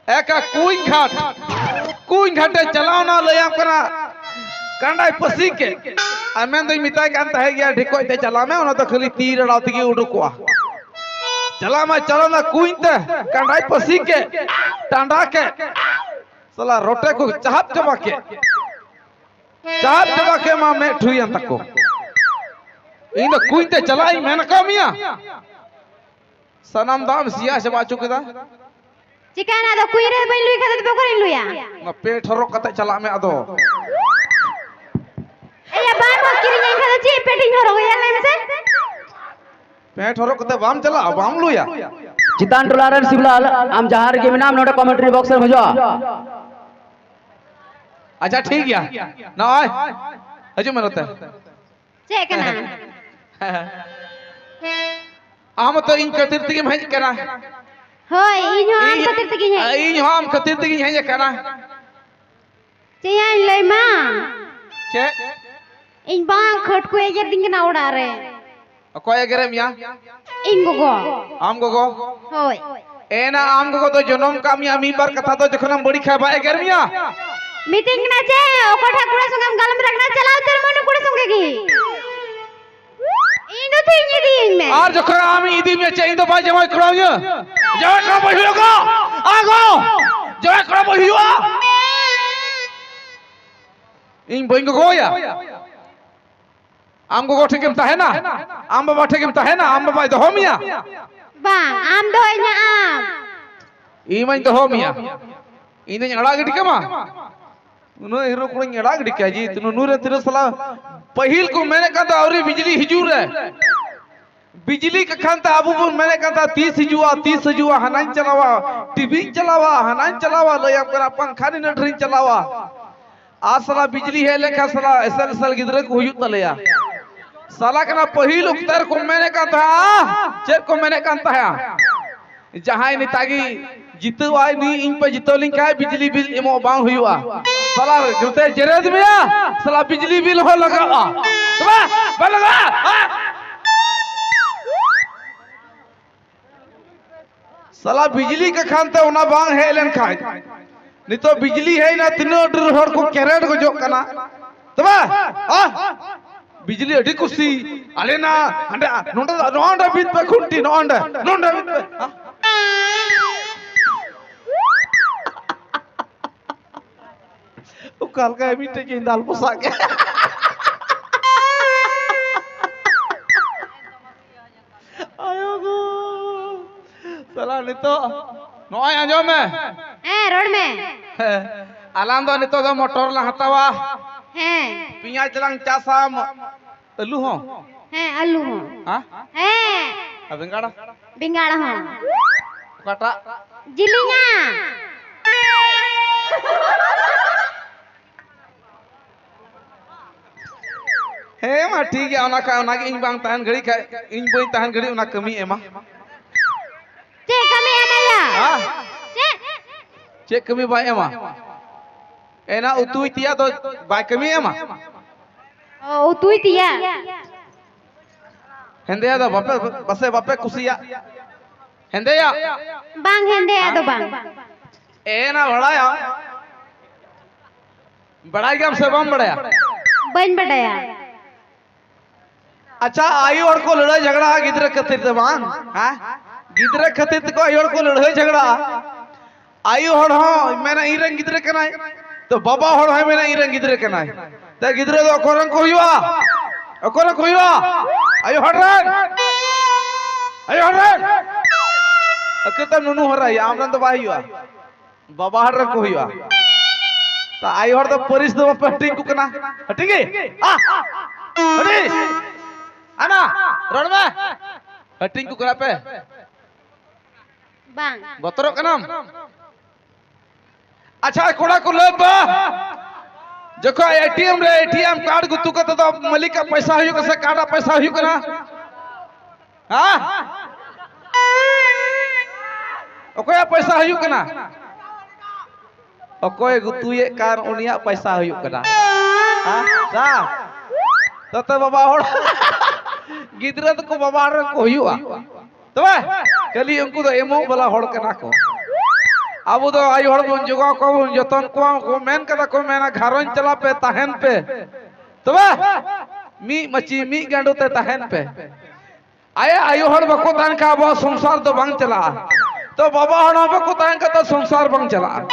ᱮᱠᱟ ᱠᱩᱧ ᱜᱷᱟᱴ, ᱠᱩᱧ ᱜᱷᱟᱴᱮ ᱪᱟᱞᱟᱣ ᱱᱟ, ᱞᱟᱹᱭᱟᱢ ᱠᱟᱱᱟ, ᱠᱟᱸᱰᱟᱭ ᱯᱟᱹᱥᱤ ᱠᱮᱫ᱾ ᱟᱨ ᱢᱮᱱ ᱫᱚᱧ ᱢᱮᱛᱟᱭ ᱠᱟᱱ ᱛᱟᱦᱮᱸ ᱜᱮᱭᱟ, ᱰᱷᱮᱠᱚᱡ ᱛᱮ ᱪᱟᱞᱟᱣ ᱢᱮ, ᱚᱱᱟ ᱫᱚ ᱠᱷᱟᱹᱞᱤ ᱛᱤ ᱨᱟᱲᱟᱣ ᱛᱮᱜᱮ ᱩᱰᱩᱠᱚᱜᱼᱟ᱾ ᱪᱟᱞᱟᱣ ᱢᱟ ᱪᱟᱞᱟᱣ ᱱᱟ ᱠᱩᱧ ᱛᱮ, ᱠᱟᱸᱰᱟᱭ ᱯᱟᱹᱥᱤ ᱠᱮᱫ, ᱴᱟᱸᱰᱟ ᱠᱮᱫ, ᱥᱟᱞᱟ ᱨᱚᱴᱮ ᱠᱚ ᱪᱟᱦᱟᱵ ᱪᱟᱵᱟ ᱠᱮᱫ᱾ ᱪᱟᱯ ᱪᱟᱵᱟ ᱠᱮᱫ ᱢᱟ ᱢᱮᱫ ᱴᱷᱩᱭᱮᱱ ᱛᱟᱠᱚ᱾ ᱤᱧ ᱫᱚ ᱠᱩᱧ ᱛᱮ ᱪᱟᱞᱟᱜ ᱤᱧ ᱢᱮᱱ ᱟᱠᱟᱫ ᱢᱮᱭᱟ, ᱥᱟᱱᱟᱢ ᱫᱟᱜ ᱮᱢ ᱥᱮᱭᱟ ᱪᱟᱵᱟ ᱦᱚᱪᱚ ᱠᱮᱫᱟ᱾ ᱪᱤᱠᱟᱹᱭᱮᱱᱟ? ᱟᱫᱚ ᱠᱩᱧ ᱨᱮ ᱵᱟᱹᱧ ᱞᱩᱭ ᱠᱷᱟᱱ ᱫᱚ ᱚᱠᱟᱨᱤᱧ ᱞᱩᱭᱟ? ᱚᱱᱟ ᱯᱮᱱᱴ ᱦᱚᱨᱚᱜ ᱠᱟᱛᱮ ᱪᱟᱞᱟᱜ ᱢᱮ ᱟᱫᱚ᱾ ᱮᱭᱟ, ᱵᱟᱢ ᱠᱤᱨᱤᱧ ᱟᱹᱧ ᱠᱷᱟᱱ ᱫᱚ ᱪᱮᱫ ᱯᱮᱱᱴ ᱤᱧ ᱦᱚᱨᱚᱜᱟ? ᱞᱟᱹᱭ ᱢᱮᱥᱮ᱾ ᱯᱮᱱᱴ ᱦᱚᱨᱚᱜ ᱠᱟᱛᱮ ᱵᱟᱢ ᱪᱟᱞᱟᱜᱼᱟ, ᱵᱟᱢ ᱞᱩᱭᱟ? ᱪᱮᱛᱟᱱ ᱴᱚᱞᱟ ᱨᱮᱱ ᱥᱤᱵᱞᱟᱞ, ᱟᱢ ᱡᱟᱦᱟᱸ ᱨᱮᱜᱮ ᱢᱮᱱᱟᱢ, ᱱᱚᱰᱮ ᱠᱚᱢᱮᱱᱴᱨᱤ ᱵᱚᱠᱥ ᱨᱮᱢ ᱦᱤᱡᱩᱜᱼᱟ᱾ ᱟᱪᱪᱷᱟ, ᱴᱷᱤᱠ ᱜᱮᱭᱟ᱾ ᱱᱚᱜᱼᱚᱭ, ᱦᱤᱡᱩᱜ ᱢᱮ ᱱᱚᱛᱮ᱾ ᱪᱮᱫ ᱠᱟᱱᱟ? ᱟᱢ ᱦᱚᱸᱛᱚ ᱤᱧ ᱠᱷᱟᱹᱛᱤᱨ ᱛᱮᱜᱮᱢ ᱦᱮᱡ ᱠᱟᱱᱟ᱾ ᱦᱳᱭ, ᱤᱧ ᱦᱚᱸ ᱟᱢ ᱤᱧ, ᱠᱷᱟᱹᱛᱤᱨ ᱛᱮᱜᱮᱧ ᱦᱮᱡ ᱤᱧ ᱦᱚᱸ ᱟᱢ ᱠᱷᱟᱹᱛᱤᱨ ᱛᱮᱜᱮᱧ ᱦᱮᱡ ᱟᱠᱟᱱᱟ᱾ ᱪᱮᱫ ᱭᱟᱧ ᱞᱟᱹᱭ ᱢᱟ? ᱪᱮᱫ? ᱤᱧ ᱵᱟᱝ ᱠᱷᱟᱹᱴ ᱠᱚ ᱮᱜᱮᱨ ᱫᱤᱧ ᱠᱟᱱᱟ ᱚᱲᱟᱜ ᱨᱮ᱾ ᱚᱠᱚᱭ ᱮᱜᱮᱨᱮᱫ ᱢᱮᱭᱟ? ᱤᱧ ᱜᱚᱜᱚ᱾ ᱟᱢ ᱜᱚᱜᱚ? ᱦᱳᱭ᱾ ᱮᱱᱟ, ᱟᱢ ᱜᱚᱜᱚ ᱫᱚ ᱡᱚᱱᱚᱢ ᱠᱟᱜ ᱢᱮᱭᱟ, ᱢᱤᱫ ᱵᱟᱨ ᱠᱟᱛᱷᱟ ᱫᱚ ᱡᱚᱠᱷᱚᱱᱮᱢ ᱵᱟᱹᱲᱤᱡ ᱠᱷᱟᱡ ᱵᱟᱭ ᱮᱜᱮᱨ ᱢᱮᱭᱟ? ᱢᱤᱛᱟᱹᱧ ᱠᱟᱱᱟ ᱪᱮ, ᱚᱠᱚᱭ ᱴᱷᱮᱡ ᱠᱚᱲᱟ ᱥᱚᱸᱜᱮᱢ ᱜᱟᱞᱢᱟᱨᱟᱜ ᱠᱟᱱᱟ, ᱪᱟᱞᱟᱣ ᱩᱛᱟᱹᱨ ᱢᱮ ᱩᱱᱤ ᱠᱚᱲᱟ ᱥᱚᱸᱜᱮ ᱜᱮ᱾ ᱤᱧ ᱫᱚ ᱛᱤᱧ ᱤᱫᱤᱭᱟᱹᱧ ᱢᱮ᱾ ᱟᱨ ᱡᱚᱠᱷᱚᱱ ᱟᱢ ᱤᱧ ᱤᱫᱤ ᱢᱮᱭᱟ, ᱪᱮᱫ ᱤᱧ ᱫᱚ ᱵᱟᱭ ᱡᱟᱶᱟᱭ ᱠᱚᱲᱟ ᱤᱧᱟᱹ? ᱡᱟᱶᱟᱭ ᱠᱚᱲᱟ ᱵᱟᱹᱧ ᱦᱩᱭᱩᱜ ᱜᱚ᱾ ᱟ ᱜᱚ, ᱡᱟᱶᱟᱭ ᱠᱚᱲᱟ ᱵᱟᱹᱧ ᱦᱩᱭᱩᱜᱼᱟ᱾ ᱤᱧ ᱵᱟᱹᱧ ᱜᱚᱜᱚᱣᱟᱭᱟ᱾ ᱟᱢ ᱜᱚᱜᱚ ᱴᱷᱮᱡ ᱜᱮᱢ ᱛᱟᱦᱮᱱᱟ, ᱟᱢ ᱵᱟᱵᱟ ᱴᱷᱮᱡ ᱜᱮᱢ ᱛᱟᱦᱮᱱᱟ, ᱟᱢ ᱵᱟᱵᱟᱭ ᱫᱚᱦᱚ ᱢᱮᱭᱟ᱾ ᱵᱟᱝ, ᱟᱢ ᱫᱚᱦᱚᱭ ᱢᱮ ᱟᱢ᱾ ᱤᱧ ᱢᱟᱧ ᱫᱚᱦᱚ ᱢᱮᱭᱟ, ᱤᱧ ᱫᱚᱧ ᱟᱲᱟᱜ ᱜᱤᱰᱤ ᱠᱟᱢᱟ? ᱩᱱᱟᱹᱜ ᱦᱤᱨᱳ ᱠᱩᱲᱤᱧ ᱟᱲᱟᱜ ᱜᱤᱰᱤ ᱠᱟᱭᱟ ᱡᱮ? ᱱᱩᱱᱩ ᱨᱮ ᱛᱤᱱᱟᱹᱜ ᱥᱟᱞᱟ ᱯᱟᱹᱦᱤᱞ ᱠᱚ ᱢᱮᱱᱮᱫ ᱠᱟᱱ ᱛᱟᱦᱮᱸ ᱟᱹᱣᱨᱤ ᱵᱤᱡᱽᱞᱤ ᱦᱤᱡᱩᱜ ᱨᱮ, ᱵᱤᱡᱽᱞᱤ ᱠᱟᱠᱷᱟᱱ ᱛᱮ ᱟᱵᱚ ᱵᱚᱱ ᱢᱮᱱᱮᱫ ᱠᱟᱱ ᱛᱟᱦᱮᱸ ᱛᱤᱥ ᱦᱤᱡᱩᱜᱼᱟ, ᱛᱤᱥ ᱦᱤᱡᱩᱜᱼᱟ, ᱦᱟᱱᱟᱧ ᱪᱟᱞᱟᱣᱟ, ᱴᱤᱵᱷᱤᱧ ᱪᱟᱞᱟᱣᱟ, ᱦᱟᱱᱟᱧ ᱪᱟᱞᱟᱣᱟ, ᱞᱟᱹᱭᱟᱢ ᱠᱟᱱᱟ ᱯᱟᱝᱠᱷᱟ ᱱᱤᱱᱟᱹᱜ ᱰᱷᱮᱨᱤᱧ ᱪᱟᱞᱟᱣᱟ᱾ ᱟᱨ ᱥᱟᱞᱟ ᱵᱤᱡᱽᱞᱤ ᱦᱮᱡ ᱞᱮᱱᱠᱷᱟᱱ ᱥᱟᱞᱟ ᱮᱥᱮᱞ ᱮᱥᱮᱞ ᱜᱤᱫᱽᱨᱟᱹ ᱠᱚ ᱦᱩᱭᱩᱜ ᱛᱟᱞᱮᱭᱟ᱾ ᱥᱟᱞᱟ ᱠᱟᱱᱟ ᱯᱟᱹᱦᱤᱞ ᱚᱠᱛᱮ ᱨᱮᱠᱚ ᱢᱮᱱᱮᱫ ᱠᱟᱱ ᱛᱟᱦᱮᱸᱫ, ᱪᱮᱫ ᱠᱚ ᱢᱮᱱᱮᱫ ᱠᱟᱱ ᱛᱟᱦᱮᱸᱫ? ᱡᱟᱦᱟᱸᱭ ᱱᱮᱛᱟ ᱜᱮ ᱡᱤᱛᱟᱹᱣ ᱟᱭ, ᱱᱩᱭ ᱤᱧ ᱯᱮ ᱡᱤᱛᱟᱹᱣ ᱞᱤᱧ ᱠᱷᱟᱡ ᱵᱤᱡᱽᱞᱤ ᱵᱤᱞ ᱮᱢᱚᱜ ᱵᱟᱝ ᱦᱩᱭᱩᱜᱼᱟ᱾ ᱥᱟᱞᱟ ᱡᱩᱛᱮ ᱡᱮᱨᱮᱫ ᱢᱮᱭᱟ, ᱥᱟᱞᱟ ᱵᱤᱡᱽᱞᱤ ᱵᱤᱞ ᱦᱚᱸ ᱞᱟᱜᱟᱜᱼᱟ᱾ ᱛᱚᱵᱮ ᱵᱟᱝ ᱞᱟᱜᱟᱜᱼᱟ? ᱦᱮᱸ? ᱥᱟᱞᱟ ᱵᱤᱡᱽᱞᱤ ᱠᱟᱠᱷᱟᱱ ᱛᱮ ᱚᱱᱟ ᱵᱟᱝ ᱦᱮᱡ ᱞᱮᱱ ᱠᱷᱟᱡ, ᱱᱤᱛᱚᱜ ᱵᱤᱡᱽᱞᱤ ᱦᱮᱡ ᱮᱱᱟ, ᱛᱤᱱᱟᱹᱜ ᱰᱷᱮᱨ ᱦᱚᱲ ᱠᱚ ᱠᱮᱨᱮᱰ ᱜᱚᱡᱚᱜ ᱠᱟᱱᱟ᱾ ᱛᱚᱵᱮ ᱟ, ᱵᱤᱡᱽᱞᱤ ᱟᱹᱰᱤ ᱠᱩᱥᱤ, ᱟᱞᱮ ᱱᱟ ᱦᱟᱸᱰᱮ ᱱᱚᱸᱰᱮ ᱱᱚᱸᱰᱮ ᱵᱤᱫ ᱯᱮ ᱠᱷᱩᱱᱴᱤ, ᱱᱚᱸᱰᱮ ᱱᱚᱸᱰᱮ ᱵᱤᱫ ᱯᱮ᱾ ᱟ? ᱚᱠᱟ ᱞᱮᱠᱟ ᱢᱤᱫᱴᱮᱡ ᱜᱮᱧ ᱫᱟᱞ ᱯᱚᱥᱟᱜ ᱠᱮᱫ᱾ ᱟᱭᱳ ᱜᱳ᱾ ᱥᱟᱞᱟ ᱱᱤᱛᱚᱜ ᱱᱚᱜᱼᱚᱭ ᱟᱸᱡᱚᱢ ᱢᱮ᱾ ᱦᱮᱸ, ᱨᱚᱲ ᱢᱮ᱾ ᱦᱮᱸ, ᱟᱞᱟᱝ ᱫᱚ ᱱᱤᱛᱚᱜ ᱫᱚ ᱢᱚᱴᱚᱨ ᱞᱟᱝ ᱦᱟᱛᱟᱣᱟ᱾ ᱦᱮᱸ᱾ ᱯᱮᱸᱭᱟᱡᱽ ᱞᱟᱝ ᱪᱟᱥᱟ, ᱢ-, ᱟᱹᱞᱩ ᱦᱚᱸ᱾ ᱦᱮᱸ, ᱟᱹᱞᱩ ᱦᱚᱸ᱾ ᱦᱮᱸ? ᱦᱮᱸ᱾ ᱟᱨ ᱵᱮᱸᱜᱟᱲ? ᱵᱮᱸᱜᱟᱲ ᱦᱚᱸ᱾ ᱚᱠᱟᱴᱟᱜ? ᱡᱤᱞᱤᱧᱟ᱾ ᱦᱮᱸ ᱢᱟ ᱴᱷᱤᱠ ᱜᱮᱭᱟ, ᱚᱱᱟ ᱠᱷᱟᱡ ᱚᱱᱟᱜᱮ ᱤᱧ ᱵᱟᱝ ᱛᱟᱦᱮᱱ ᱜᱷᱟᱹᱲᱤᱡ ᱠᱷᱟᱡ, ᱤᱧ ᱵᱟᱹᱧ ᱛᱟᱦᱮᱱ ᱜᱷᱟᱹᱲᱤᱡ ᱚᱱᱟ ᱠᱟᱹᱢᱤ ᱮᱢᱟ᱾ ᱪᱮᱫ ᱠᱟᱹᱢᱤ ᱮᱢᱟᱭᱟ? ᱦᱮᱸ? ᱪᱮᱫ? ᱪᱮᱫ ᱠᱟᱹᱢᱤ ᱵᱟᱭ ᱮᱢᱟ? ᱮᱱᱟ ᱩᱛᱩᱭ ᱛᱮᱭᱟᱜ ᱫᱚ ᱵᱟᱭ ᱠᱟᱹᱢᱤ ᱮᱢᱟ? ᱚ, ᱩᱛᱩᱭ ᱛᱮᱭᱟᱜ᱾ ᱦᱮᱸᱫᱮᱭᱟᱜ ᱫᱚ ᱵᱟᱯᱮ, ᱯᱟᱥᱮ ᱵᱟᱯᱮ ᱠᱩᱥᱤᱭᱟᱜ? ᱦᱮᱸᱫᱮᱭᱟᱜ? ᱵᱟᱝ, ᱦᱮᱸᱫᱮᱭᱟᱜ ᱫᱚ ᱵᱟᱝ᱾ ᱮᱱᱟ ᱵᱟᱲᱟᱭᱟ᱾ ᱵᱟᱲᱟᱭ ᱜᱮᱭᱟᱢ ᱥᱮ ᱵᱟᱢ ᱵᱟᱲᱟᱭᱟ? ᱵᱟᱹᱧ ᱵᱟᱰᱟᱭᱟ᱾ ᱟᱪᱪᱷᱟ, ᱟᱭᱳ ᱦᱚᱲ ᱠᱚ ᱞᱟᱹᱲᱦᱟᱹᱭ ᱡᱷᱟᱜᱽᱲᱟᱜᱼᱟ ᱜᱤᱫᱽᱨᱟᱹ ᱠᱷᱟᱹᱛᱤᱨ ᱛᱮ ᱵᱟᱝ? ᱦᱮᱸ? ᱜᱤᱫᱽᱨᱟᱹ ᱠᱷᱟᱹᱛᱤᱨ ᱛᱮᱠᱚ ᱟᱭᱳ ᱦᱚᱲ ᱠᱚ ᱞᱟᱹᱲᱦᱟᱹᱭ ᱡᱷᱟᱜᱽᱲᱟᱜᱼᱟ᱾ ᱟᱭᱳ ᱦᱚᱲ ᱦᱚᱸ ᱢᱮᱱᱟ ᱤᱧ ᱨᱮᱱ ᱜᱤᱫᱽᱨᱟᱹ ᱠᱟᱱᱟᱭ, ᱛᱚ ᱵᱟᱵᱟ ᱦᱚᱲ ᱦᱚᱸᱭ ᱢᱮᱱᱟ ᱤᱧ ᱨᱮᱱ ᱜᱤᱫᱽᱨᱟᱹ ᱠᱟᱱᱟᱭ᱾ ᱛᱚ ᱜᱤᱫᱽᱨᱟᱹ ᱫᱚ ᱚᱠᱚᱭ ᱨᱮᱱ ᱠᱚ ᱦᱩᱭᱩᱜᱼᱟ? ᱚᱠᱚᱭ ᱨᱮᱱ ᱠᱚ ᱦᱩᱭᱩᱜᱼᱟ? ᱟᱭᱳ ᱦᱚᱲ ᱨᱮᱱ᱾ ᱟᱭᱳ ᱦᱚᱲ ᱨᱮᱱ᱾ ᱟᱹᱠᱟᱹᱛᱮᱢ ᱱᱩᱱᱩ ᱦᱚᱨᱟᱭᱟ, ᱟᱢ ᱨᱮᱱ ᱫᱚ ᱵᱟᱭ ᱦᱩᱭᱩᱜᱼᱟ᱾ ᱵᱟᱵᱟ ᱦᱚᱲ ᱨᱮᱱ ᱠᱚ ᱦᱩᱭᱩᱜᱼᱟ᱾ ᱛᱚ ᱟᱭᱳ ᱦᱚᱲ ᱫᱚ ᱯᱟᱹᱨᱤᱥ ᱫᱚ ᱵᱟᱯᱮ ᱦᱟᱹᱴᱤᱧ ᱠᱚ ᱠᱟᱱᱟ᱾ ᱦᱟᱹᱴᱤᱧ ᱜᱮ? ᱦᱟ? ᱦᱟᱹᱴᱤᱧ? ᱟᱱᱟ, ᱨᱚᱲ ᱢᱮ᱾ ᱦᱟᱹᱴᱤᱧ ᱠᱚ ᱠᱟᱱᱟ ᱯᱮ? ᱵᱟᱝ᱾ ᱵᱚᱛᱚᱨᱚᱜ ᱠᱟᱱᱟᱢ? ᱟᱪᱪᱷᱟ, ᱠᱚᱲᱟ ᱠᱚ ᱞᱟᱹᱭ ᱯᱮ, ᱡᱚᱠᱷᱚᱱ ᱮ ᱴᱤ ᱮᱢ ᱨᱮ ᱮ ᱴᱤ ᱮᱢ ᱠᱟᱨᱰ ᱜᱩᱛᱩ ᱠᱟᱛᱮ ᱫᱚ ᱢᱟᱹᱞᱤᱠᱟᱜ ᱯᱚᱭᱥᱟ ᱦᱩᱭᱩᱜ ᱠᱟᱱᱟ ᱥᱮ ᱠᱟᱨᱰ ᱟᱜ ᱯᱚᱭᱥᱟ ᱦᱩᱭᱩᱜ ᱠᱟᱱᱟ? ᱦᱮᱸ? ᱚᱠᱚᱭᱟᱜ ᱯᱚᱭᱥᱟ ᱦᱩᱭᱩᱜ ᱠᱟᱱᱟ? ᱚᱠᱚᱭ ᱜᱩᱛᱩᱭᱮᱫ ᱠᱟᱱ ᱩᱱᱤᱭᱟᱜ ᱯᱚᱭᱥᱟ ᱦᱩᱭᱩᱜ ᱠᱟᱱᱟ᱾ ᱦᱮᱸ? ᱥᱟ? ᱛᱟᱛᱮ ᱵᱟᱵᱟ ᱦᱚᱲ ᱜᱤᱫᱽᱨᱟᱹ ᱫᱚᱠᱚ ᱵᱟᱵᱟ ᱦᱚᱲ ᱨᱮᱱ ᱠᱚ ᱦᱩᱭᱩᱜᱼᱟ᱾ ᱛᱚᱵᱮ ᱠᱷᱟᱹᱞᱤ ᱩᱱᱠᱩ ᱫᱚ ᱮᱢᱚᱜ ᱵᱟᱞᱟ ᱦᱚᱲ ᱠᱟᱱᱟ ᱠᱚ᱾ ᱟᱵᱚ ᱫᱚ ᱟᱭᱳ ᱦᱚᱲ ᱵᱚᱱ ᱡᱚᱜᱟᱣ ᱠᱚᱣᱟ, ᱵᱚᱱ ᱡᱚᱛᱚᱱ ᱠᱚᱣᱟ, ᱠᱚ ᱢᱮᱱ ᱠᱟᱫᱟ ᱠᱚ, ᱢᱮᱱᱟ ᱜᱷᱟᱨᱚᱸᱡᱽ ᱪᱟᱞᱟᱜ ᱯᱮ, ᱛᱟᱦᱮᱱ ᱯᱮ᱾ ᱛᱚᱵᱮ ᱢᱤᱫ ᱢᱟᱹᱪᱤ ᱢᱤᱫ ᱜᱟᱸᱰᱚ ᱛᱮ ᱛᱟᱦᱮᱱ ᱯᱮ᱾ ᱟᱭᱳ, ᱟᱭᱳ ᱦᱚᱲ ᱵᱟᱠᱚ ᱛᱟᱦᱮᱱ ᱠᱷᱟᱱ ᱟᱵᱚᱣᱟᱜ ᱥᱚᱝᱥᱟᱨ ᱫᱚ ᱵᱟᱝ ᱪᱟᱞᱟᱜᱼᱟ᱾ ᱛᱚ ᱵᱟᱵᱟ ᱦᱚᱲ ᱦᱚᱸ ᱵᱟᱠᱚ ᱛᱟᱦᱮᱱ ᱠᱷᱟᱱ ᱛᱚ ᱥᱚᱝᱥᱟᱨ ᱵᱟᱝ ᱪᱟᱞᱟᱜᱼᱟ᱾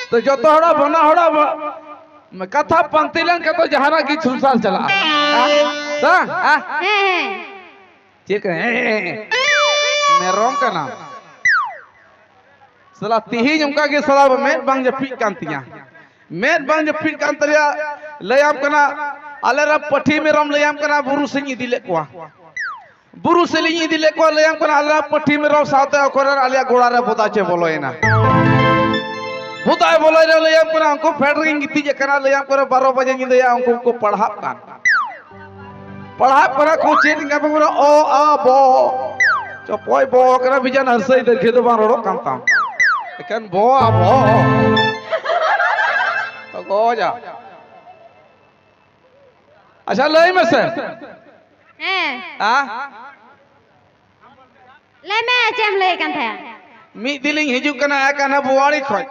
ᱛᱚ ᱡᱚᱛᱚ ᱦᱚᱲᱟᱜ, ᱵᱟᱱᱟ ᱦᱚᱲᱟᱜ ᱵᱟ-, ᱠᱟᱛᱷᱟ ᱯᱟᱱᱛᱮ ᱞᱮᱱᱠᱷᱟᱱ ᱫᱚ ᱡᱟᱦᱟᱱᱟᱜ ᱜᱮ ᱥᱚᱝᱥᱟᱨ ᱪᱟᱞᱟᱜᱼᱟ᱾ ᱦᱮᱸ, ᱦᱮᱸ᱾ ᱦᱮᱸ, ᱦᱮᱸ᱾ ᱪᱮᱫ ᱠᱟᱱᱟ? ᱦᱮᱸ, ᱦᱮᱸ, ᱦᱮᱸ᱾ ᱢᱮᱨᱚᱢ ᱠᱟᱱᱟᱢ᱾ ᱥᱟᱞᱟ ᱛᱤᱦᱤᱧ ᱚᱱᱠᱟ ᱜᱮ ᱥᱟᱞᱟ ᱢᱮᱫ ᱵᱟᱝ ᱡᱟᱹᱯᱤᱫ ᱠᱟᱱ ᱛᱤᱧᱟ᱾ ᱢᱮᱫ ᱵᱟᱝ ᱡᱟᱹᱯᱤᱫ ᱠᱟᱱ ᱛᱟᱞᱮᱭᱟ᱾ ᱞᱟᱹᱭᱟᱢ ᱠᱟᱱᱟ, ᱟᱞᱮ ᱨᱮᱱ ᱯᱟᱹᱴᱷᱤ ᱢᱮᱨᱚᱢ ᱞᱟᱹᱭᱟᱢ ᱠᱟᱱᱟ, ᱵᱩᱨᱩ ᱥᱮᱫ ᱤᱧ ᱤᱫᱤ ᱞᱮᱫ ᱠᱚᱣᱟ᱾ ᱵᱩᱨᱩ ᱥᱮᱫ ᱞᱤᱧ ᱤᱫᱤ ᱞᱮᱫ ᱠᱚᱣᱟ, ᱞᱟᱹᱭᱟᱢ ᱠᱟᱱᱟ, ᱟᱞᱮ ᱨᱮᱱ ᱯᱟᱹᱴᱷᱤ ᱢᱮᱨᱚᱢ ᱥᱟᱶᱛᱮ ᱚᱠᱚᱭ ᱨᱮᱱ ᱟᱞᱮᱭᱟᱜ ᱜᱚᱲᱟ ᱨᱮ ᱵᱚᱫᱟ ᱪᱮ ᱵᱚᱞᱚᱭᱮᱱᱟ᱾ ᱵᱚᱫᱟᱭ ᱵᱚᱞᱚᱭᱮᱱᱟ, ᱞᱟᱹᱭᱟᱢ ᱠᱟᱱᱟ, ᱩᱱᱠᱩ ᱯᱷᱮᱰ ᱨᱮᱜᱤᱧ ᱜᱤᱛᱤᱡ ᱟᱠᱟᱱᱟ, ᱞᱟᱹᱭᱟᱢ ᱠᱟᱱᱟ, ᱵᱟᱨᱚ ᱵᱟᱡᱮ ᱧᱤᱫᱟᱹᱭᱟ, ᱩᱱᱠᱩ ᱠᱚ ᱯᱟᱲᱦᱟᱜ ᱠᱟᱱ᱾ ᱯᱟᱲᱦᱟᱜ ᱠᱟᱱᱟ ᱠᱚ, ᱪᱮᱫ ᱤᱧ ᱠᱟᱹᱢᱤ ᱠᱟᱱᱟ? ᱚ, ᱟ, ᱵᱚ᱾ ᱪᱚᱯᱚᱭ ᱵᱚ ᱠᱟᱱᱟ, ᱵᱤᱡᱟᱱ ᱦᱟᱹᱨᱥᱟᱹᱭ ᱫᱟᱹᱲ ᱠᱷᱮᱫ ᱫᱚ ᱵᱟᱝ ᱨᱚᱲᱚᱜ ᱠᱟᱱ ᱛᱟᱢ᱾ ᱮᱠᱮᱱ ᱵᱚ, ᱟ, ᱵᱚ᱾ ᱛᱚ ᱜᱚᱡᱟ᱾ ᱟᱪᱪᱷᱟ, ᱞᱟᱹᱭ ᱢᱮᱥᱮ᱾ ᱦᱮᱸ᱾ ᱟ? ᱞᱟᱹᱭ ᱢᱮ, ᱪᱮᱫ ᱮᱢ ᱞᱟᱹᱭᱮᱫ ᱠᱟᱱ ᱛᱟᱦᱮᱸᱫ? ᱢᱤᱫ ᱫᱤᱱ ᱞᱤᱧ ᱦᱤᱡᱩᱜ ᱠᱟᱱᱟ, ᱮ ᱠᱟᱱᱟ ᱵᱳᱣᱟᱲᱤ ᱠᱷᱚᱡ᱾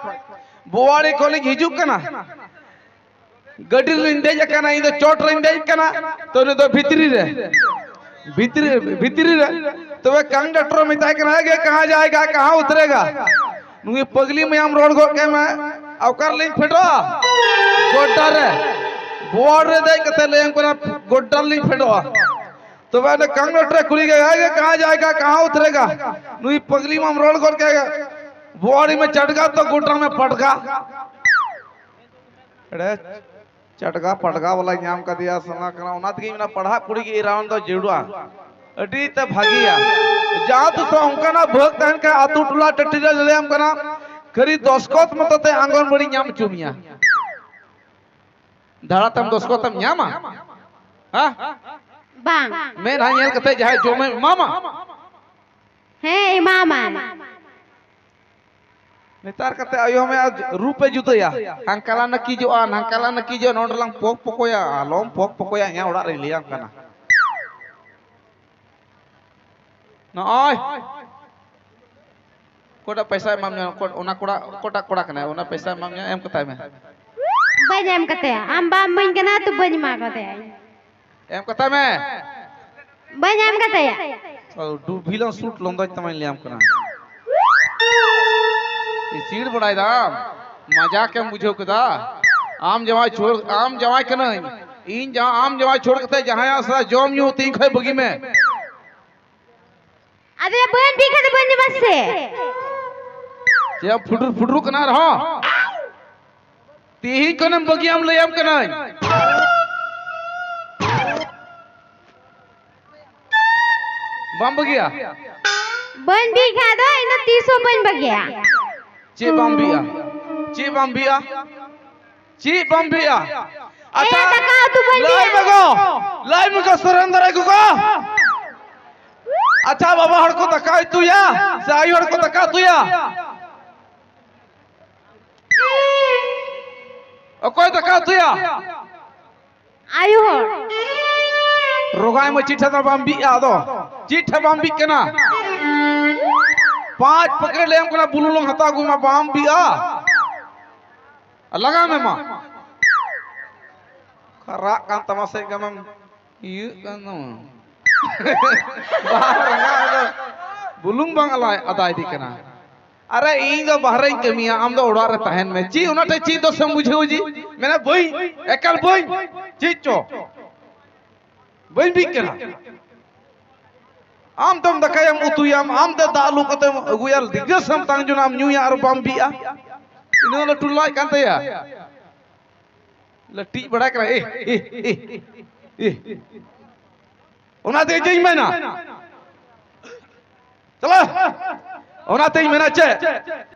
ᱵᱳᱣᱟᱲᱤ ᱠᱷᱚᱡ ᱞᱤᱧ ᱦᱤᱡᱩᱜ ᱠᱟᱱᱟ᱾ ᱜᱟᱹᱰᱤ ᱨᱮᱞᱤᱧ ᱫᱮᱡ ᱟᱠᱟᱱᱟ, ᱤᱧ ᱫᱚ ᱪᱚᱴ ᱨᱮᱧ ᱫᱮᱡ ᱟᱠᱟᱱᱟ, ᱛᱚ ᱩᱱᱤ ᱫᱚ ᱵᱷᱤᱛᱨᱤ ᱨᱮ᱾ ᱵᱷᱤᱛᱨᱤ, ᱵᱷᱤᱛᱨᱤ ᱨᱮ᱾ ᱛᱚᱵᱮ ᱠᱚᱱᱰᱟᱠᱴᱚᱨ ᱢᱮᱛᱟᱭ ᱠᱟᱱᱟ, "ᱮ ᱜᱮ, ᱠᱟᱦᱟᱸ ᱡᱟᱭᱮᱜᱟ, ᱠᱟᱦᱟᱸ ᱩᱛᱨᱮᱜᱟ?" ᱱᱩᱭ ᱯᱟᱜᱽᱞᱤ ᱢᱟᱭᱟᱢ ᱨᱚᱲ ᱜᱚᱫ ᱠᱮᱫ ᱢᱮ, "ᱚᱠᱟ ᱨᱮᱞᱤᱧ ᱯᱷᱮᱰᱚᱜᱼᱟ?" ᱜᱚᱰᱰᱟ ᱨᱮ᱾ ᱵᱳᱣᱟᱲ ᱨᱮ ᱫᱮᱡ ᱠᱟᱛᱮ ᱞᱟᱹᱭᱟᱢ ᱠᱟᱱᱟ, "ᱜᱚᱰᱰᱟ ᱨᱮᱞᱤᱧ ᱯᱷᱮᱰᱚᱜᱼᱟ᱾" ᱛᱚᱵᱮ ᱚᱸᱰᱮ ᱠᱚᱱᱰᱟᱠᱴᱚᱨ ᱠᱩᱞᱤ ᱠᱮᱫᱮᱭᱟ, "ᱮ ᱜᱮ, ᱠᱟᱦᱟᱸ ᱡᱟᱭᱮᱜᱟ, ᱠᱟᱦᱟᱸ ᱩᱛᱨᱮᱜᱟ?" ᱱᱩᱭ ᱯᱟᱜᱽᱞᱤ ᱢᱟᱢ ᱨᱚᱲ ᱜᱚᱫ ᱠᱮᱫ, "ᱵᱳᱣᱟᱲᱤ ᱢᱮ ᱪᱟᱴᱜᱟ ᱛᱚ ᱜᱚᱰᱰᱟ ᱢᱮ ᱯᱟᱴᱜᱟ᱾" ᱮᱲᱮ ᱪᱟᱴᱜᱟ ᱯᱟᱴᱜᱟ ᱵᱟᱞᱟᱭ ᱧᱟᱢ ᱠᱟᱫᱮᱭᱟ, ᱥᱟᱱᱟ ᱠᱟᱱᱟ᱾ ᱚᱱᱟ ᱛᱮᱜᱮᱧ ᱢᱮᱱᱟ, ᱯᱟᱲᱦᱟᱜ ᱠᱩᱲᱤ ᱜᱮ ᱮᱨᱟᱣᱟᱱ ᱫᱚ ᱡᱟᱹᱨᱩᱲᱟ᱾ ᱟᱹᱰᱤ ᱛᱮ ᱵᱷᱟᱹᱜᱤᱭᱟ᱾ ᱡᱟᱦᱟᱸ ᱛᱤᱥᱚᱜ ᱚᱱᱠᱟᱱᱟᱜ ᱵᱷᱟᱹᱜᱽ ᱛᱟᱦᱮᱱ ᱠᱷᱟᱱ, ᱟᱛᱳ ᱴᱚᱞᱟ ᱴᱟᱹᱴᱤ ᱨᱮ ᱞᱟᱹᱭᱟᱢ ᱠᱟᱱᱟ, ᱠᱷᱟᱹᱞᱤ ᱫᱚᱥᱠᱚᱛ ᱢᱚᱛᱚ ᱛᱮ ᱟᱸᱜᱚᱱᱵᱟᱲᱤ ᱧᱟᱢ ᱦᱚᱪᱚ ᱢᱮᱭᱟ᱾ ᱫᱷᱟᱲᱟ ᱛᱟᱢ ᱫᱚᱥᱠᱚᱛ ᱮᱢ ᱧᱟᱢᱟ? ᱦᱮᱸ? ᱵᱟᱝ᱾ ᱢᱮᱫ ᱦᱟᱸᱜ ᱧᱮᱞ ᱠᱟᱛᱮ ᱡᱟᱦᱟᱸᱭ ᱡᱚᱢᱮ ᱮᱢᱟᱢᱟ? ᱦᱮᱸ, ᱮᱢᱟᱢᱟᱭ᱾ ᱱᱮᱛᱟᱨ ᱠᱟᱛᱮ ᱟᱭᱳ ᱢᱮ ᱟᱨ ᱨᱩᱯ ᱮ ᱡᱩᱫᱟᱹᱭᱟ᱾ ᱦᱟᱱᱠᱟ ᱞᱟᱝ ᱱᱟᱹᱠᱤᱡᱚᱜᱼᱟ, ᱱᱟᱝᱠᱟ ᱞᱟᱝ ᱱᱟᱹᱠᱤᱡᱚᱜᱼᱟ, ᱱᱚᱰᱮ ᱞᱟᱝ ᱯᱚᱠ ᱯᱚᱠᱚᱭᱟ, ᱟᱞᱚᱢ ᱯᱚᱠ ᱯᱚᱠᱚᱭᱟ, ᱤᱧᱟᱹᱜ ᱚᱲᱟᱜ ᱨᱮᱧ ᱞᱟᱹᱭᱟᱢ ᱠᱟᱱᱟ᱾ ᱱᱚᱜᱼᱚᱭ᱾ ᱚᱠᱚᱭᱴᱟᱜ ᱯᱚᱭᱥᱟ ᱮᱢᱟᱢ ᱧᱟᱢ, ᱚᱠᱚᱭ-, ᱚᱱᱟ ᱠᱚᱲᱟ, ᱚᱠᱚᱭᱴᱟᱜ ᱠᱚᱲᱟ ᱠᱟᱱᱟᱭ, ᱚᱱᱟ ᱯᱚᱭᱥᱟ ᱮᱢᱟᱢ ᱧᱟᱢ, ᱮᱢ ᱠᱟᱛᱟᱭ ᱢᱮ᱾ ᱵᱟᱹᱧ ᱮᱢ ᱠᱟᱛᱟᱭᱟ, ᱟᱢ ᱵᱟᱢ ᱤᱢᱟᱹᱧ ᱠᱟᱱᱟ ᱛᱚ ᱵᱟᱹᱧ ᱮᱢᱟ ᱠᱟᱫᱮᱭᱟ᱾ ᱮᱢ ᱠᱟᱛᱟᱭ ᱢᱮ᱾ ᱵᱟᱹᱧ ᱮᱢ ᱠᱟᱛᱟᱭᱟ᱾ ᱰᱩᱵᱷᱤᱞᱟᱝ ᱥᱩᱴ ᱞᱚᱸᱫᱚᱡ ᱛᱟᱢᱟᱧ ᱞᱟᱹᱭᱟᱢ ᱠᱟᱱᱟ᱾ ᱪᱤᱲ ᱵᱟᱲᱟᱭ ᱫᱟᱢ᱾ ᱢᱟᱡᱟᱠ ᱮᱢ ᱵᱩᱡᱷᱟᱹᱣ ᱠᱮᱫᱟ? ᱟᱢ ᱡᱟᱶᱟᱭ ᱪᱷᱟᱹᱲ, ᱟᱢ ᱡᱟᱶᱟᱭ ᱠᱟᱹᱱᱟᱹᱧ ᱤᱧ, ᱡᱟ-, ᱟᱢ ᱡᱟᱶᱟᱭ ᱪᱷᱟᱹᱲ ᱠᱟᱛᱮ ᱡᱟᱦᱟᱸᱭᱟᱜ ᱥᱟᱞᱟᱜ ᱡᱚᱢ ᱧᱩ ᱛᱤᱦᱤᱧ ᱠᱷᱚᱱ ᱵᱟᱹᱜᱤ ᱢᱮ᱾ ᱟᱫᱚ ᱭᱟ, ᱵᱟᱹᱧ ᱵᱤ ᱠᱷᱟᱱ ᱫᱚ ᱵᱟᱹᱧ ᱡᱚᱢᱟ ᱥᱮ᱾ ᱪᱮᱫ ᱮᱢ ᱯᱷᱩᱴᱩᱨ ᱯᱷᱩᱴᱩᱨ ᱠᱟᱱᱟ ᱨᱮᱦᱚᱸ? ᱛᱤᱦᱤᱧ ᱠᱷᱚᱱᱮᱢ ᱵᱟᱹᱜᱤᱭᱟᱢ ᱞᱟᱹᱭᱟᱢ ᱠᱟᱹᱱᱟᱹᱧ᱾ ᱵᱟᱢ ᱵᱟᱹᱜᱤᱭᱟ? ᱵᱟᱹᱧ ᱵᱤ ᱠᱷᱟᱱ ᱫᱚ ᱤᱧ ᱫᱚ ᱛᱤᱥ ᱦᱚᱸ ᱵᱟᱹᱧ ᱵᱟᱹᱜᱤᱭᱟ᱾ ᱪᱮᱫ ᱵᱟᱢ ᱵᱤᱜᱼᱟ? ᱪᱮᱫ ᱵᱟᱢ ᱵᱤᱜᱼᱟ? ᱪᱮᱫ ᱵᱟᱢ ᱵᱤᱜᱼᱟ? ᱟᱪᱪᱷᱟ, ᱫᱟᱠᱟ ᱩᱛᱩ ᱵᱟᱹᱧ ᱞᱟᱹᱭ ᱵᱤᱜᱼᱟ᱾ ᱢᱮ ᱜᱚ, ᱞᱟᱹᱭ ᱢᱮ ᱜᱚ, ᱥᱩᱨᱮᱱᱫᱨᱚ ᱜᱚᱜᱚ᱾ ᱟᱪᱪᱷᱟ, ᱵᱟᱵᱟ ᱦᱚᱲ ᱠᱚ ᱫᱟᱠᱟ ᱩᱛᱩᱭᱟ ᱥᱮ ᱟᱭᱳ ᱦᱚᱲ ᱠᱚ ᱫᱟᱠᱟ ᱩᱛᱩᱭᱟ? ᱚᱠᱚᱭ ᱫᱟᱠᱟ ᱩᱛᱩᱭᱟ? ᱟᱭᱳ ᱦᱚᱲ᱾ ᱨᱚᱜᱟᱭ ᱢᱟᱹᱪᱤ ᱴᱷᱮᱱ ᱫᱚ ᱵᱟᱢ ᱵᱤᱜᱼᱟ, ᱟᱫᱚ ᱪᱮᱫ ᱴᱷᱮᱱ ᱵᱟᱢ ᱵᱤᱜ ᱠᱟᱱᱟ? ᱯᱟᱸᱪ ᱯᱮᱠᱮᱴ ᱞᱟᱹᱭᱟᱢ ᱠᱟᱱᱟ, ᱵᱩᱞᱩᱝ ᱞᱚᱝ ᱦᱟᱛᱟᱣ ᱟᱹᱜᱩᱭ ᱢᱟ, ᱵᱟᱢ ᱵᱤᱜᱼᱟ᱾ ᱟᱨ ᱞᱟᱜᱟᱣ ᱢᱮ ᱢᱟ᱾ ᱨᱟᱜ ᱠᱟᱱ ᱛᱟᱢᱟ ᱥᱮ ᱜᱟᱢᱮᱢ ᱤᱭᱟᱹᱜ ᱠᱟᱱ ᱛᱟᱢᱟ? ᱵᱟᱝ ᱨᱟᱜ ᱫᱚ ᱵᱩᱞᱩᱝ ᱵᱟᱝ ᱟᱞᱟᱭ ᱟᱫᱟ ᱤᱫᱤ ᱠᱟᱱᱟ᱾ ᱟᱨᱮ, ᱤᱧ ᱫᱚ ᱵᱟᱦᱨᱮᱧ ᱠᱟᱹᱢᱤᱭᱟ, ᱟᱢ ᱫᱚ ᱚᱲᱟᱜ ᱨᱮ ᱛᱟᱦᱮᱱ ᱢᱮ᱾ ᱪᱮᱫ ᱚᱱᱟᱴᱷᱮᱡ ᱪᱮᱫ ᱫᱳᱥᱮᱢ ᱵᱩᱡᱷᱟᱹᱣ ᱡᱤ? ᱢᱮᱱᱟ, ᱵᱟᱹᱧ, ᱮᱠᱟᱞ ᱵᱟᱹᱧ, ᱪᱮᱫ ᱪᱚ ᱵᱟᱹᱧ ᱵᱤᱜ ᱠᱟᱱᱟ᱾ ᱟᱢ ᱛᱮᱢ ᱫᱟᱠᱟᱭᱟᱢ, ᱩᱛᱩᱭᱟᱢ, ᱟᱢ ᱛᱮ ᱫᱟᱜ ᱞᱩ ᱠᱟᱛᱮᱢ ᱟᱹᱜᱩᱭᱟ, ᱫᱤᱜᱟᱹᱥ ᱮᱢ ᱛᱟᱝ ᱡᱚᱱᱟ, ᱟᱢ ᱧᱩᱭᱟ ᱟᱨ ᱵᱟᱢ ᱵᱤᱜᱼᱟ᱾ ᱤᱱᱟᱹ ᱞᱟᱹᱴᱩ ᱞᱟᱡ ᱠᱟᱱ ᱛᱟᱭᱟ, ᱞᱟᱹᱴᱤᱡ ᱵᱟᱲᱟᱭ ᱠᱟᱱᱟ᱾ ᱮ, ᱮ, ᱮ, ᱮ᱾ ᱚᱱᱟᱛᱮ ᱪᱮᱫ ᱤᱧ ᱢᱮᱱᱟ? ᱪᱟᱞᱟᱜ᱾ ᱚᱱᱟᱛᱤᱧ ᱢᱮᱱᱟ ᱪᱮᱫ?